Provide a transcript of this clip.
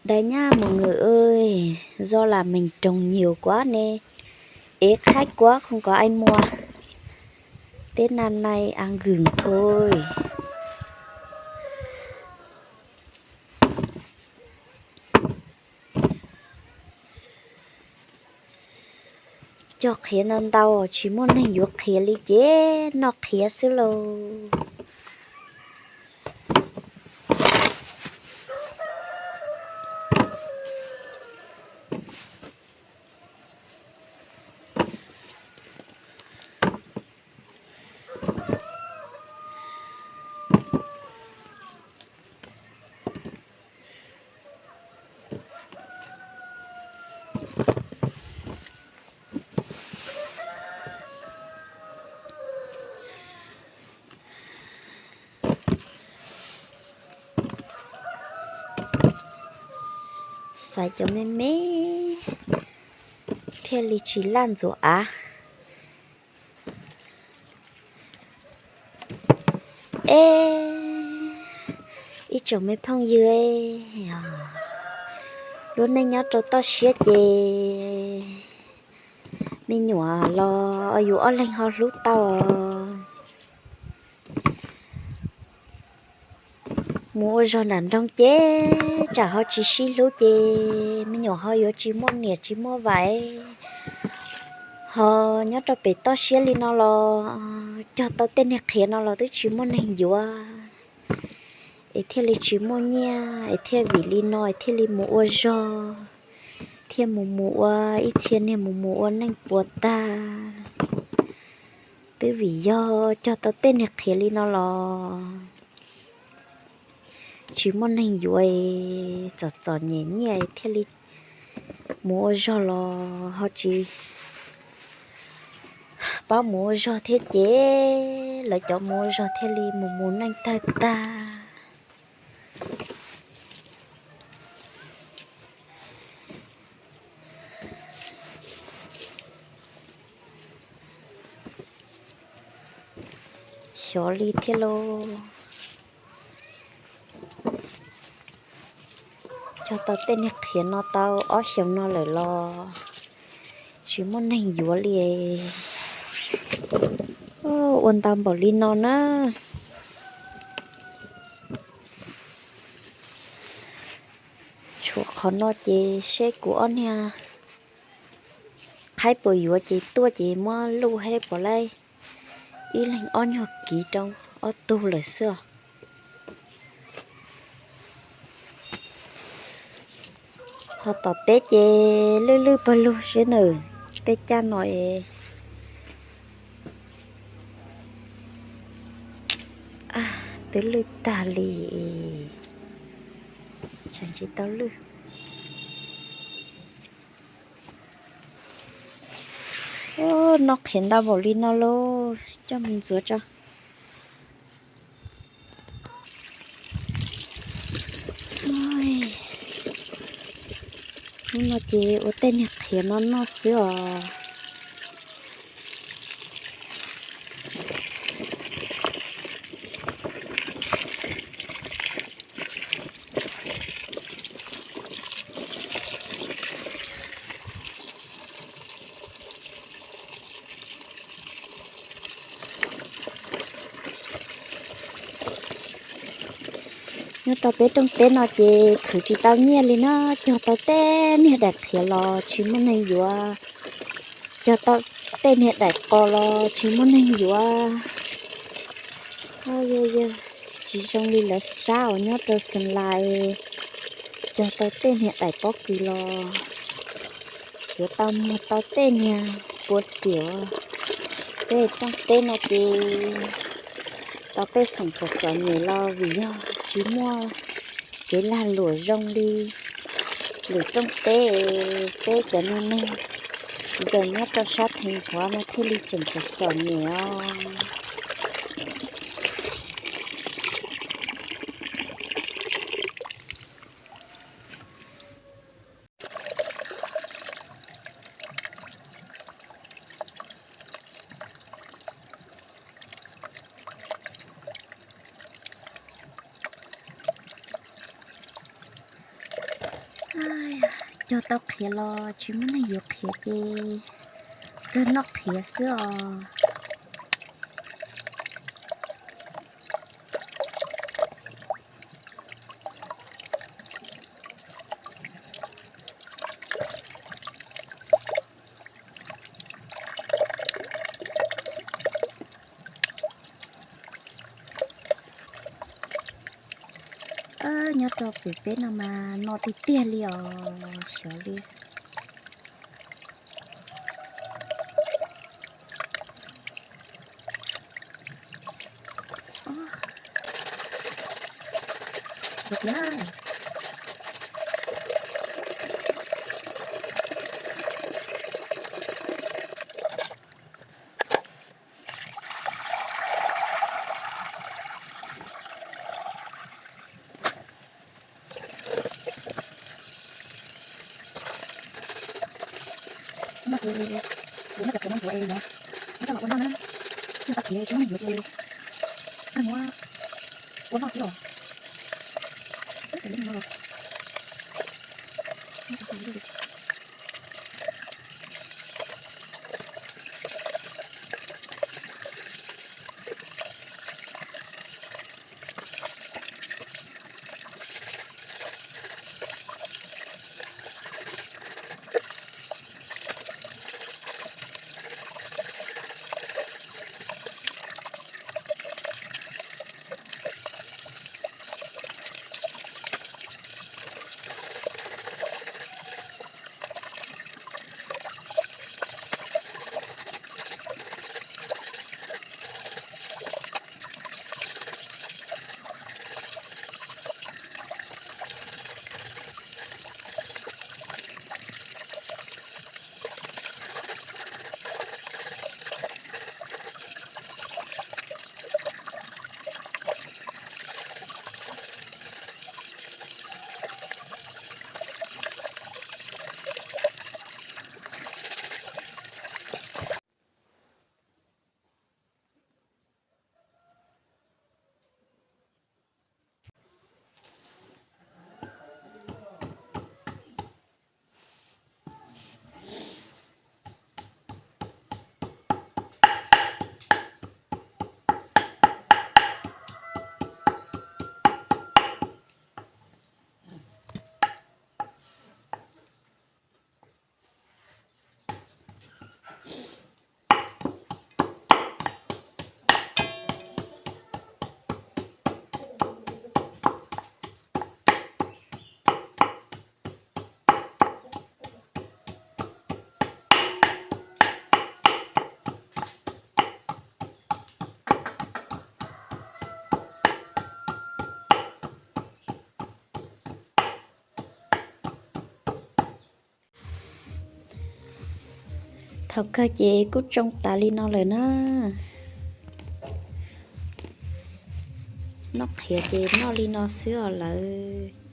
Đây nha mọi người ơi, do là mình trồng nhiều quá nên ít khách quá không có ai mua. Tết năm nay ăn gừng thôi. Cog qhiav ntau ntau tsis muaj neeg yuav qhiav li ces noj qhiav xwb lauj. Xaiv cov me me thiaj li tsis laj ntxuav av. Eb, ib tsoom me phooj ywg, lub neej nyob rau toj siab ces me nyuam los yus ob leeg ho hlub tau. Mus ua zog nram nroog ces tsam ho tsis sib hlub ces me nyuam ho yuav tsis muaj niam tsis muaj vaiv. Ho nyob rau pem toj siab li no los cog tau tej niag qhiav no los twb tsis muaj neeg yuav, es thiaj li tsis muaj nyiaj, es thiaj vim li no es thiaj li mus ua zog, thiaj mus mus ua ib txhia niag mus mus ua neej puas tag. Twb vim yog cog tau tej niag qhiav li no los tsis muaj neeg yuav, txom txom nyem nyiaj thiaj li mus ua zog los ho tsis paub mus ua zog thiab ces lawv cov mus ua zog thiaj li mus mus neej tawg tag. Xyov li thiab lauj. Cog tau tej niag qhiav no tau ob xyoos no lawm los tsis muaj neeg yuav li. Ua ntau npaum li no na. Tshuav qhov no ces seb kuv ob niag qhaib puas yuav ces tuaj ces muab luj hab puas laib ib leeg ob nyuag kiv rau ob tug lawm xwb os. Ho tom teb ces lwj lwj pawg lug siab nawb, tej caj no es twb lwj tag li, tseem tsis tau lwj. Noj qhiav ntau npaum li no lauj, coj mus ntxuav tso. Hnub no ces ua tej niag qhiav no noj xwb os. Nyob rau peb rooj teb no ces khwv tsis tau nyiaj li na, cog tau tej niag daim qhiav los tsis muaj neeg yuav, cog tau tej niag daim qos los tsis muaj neeg yuav. Yog yog tsis zoo li lawv sab uas nyob rau Xeem Las, cog tau tej niag daim pob kws los yuav tau muag tau tej niag pua riam. Peb rooj teb no ces tau pej xeem txom txom nyem los vim yog tsis muaj kev lag luam zoo li lwm rooj teb, peb cov neeg neeg ntawm nyob rau sab Theej Huav no thiaj li tseem txom txom nyem os. Cog tau qhiav los tsis muaj neeg yuav qhiav ces kawg noj qhiav xwb os. Nyob rau pem peb no mas no tiag tiag li os, xyov li. Noj kuv, kuv noj cov kuv noj kuv es no, noj los ua noj na, noj tau kuv tsis muaj neeg yuav ces kawg muab ua noj xwb os. Thaum kawg ces kuj tsoo tas li no lawm na. Noj qhiav ces noj li no xwb os lawv.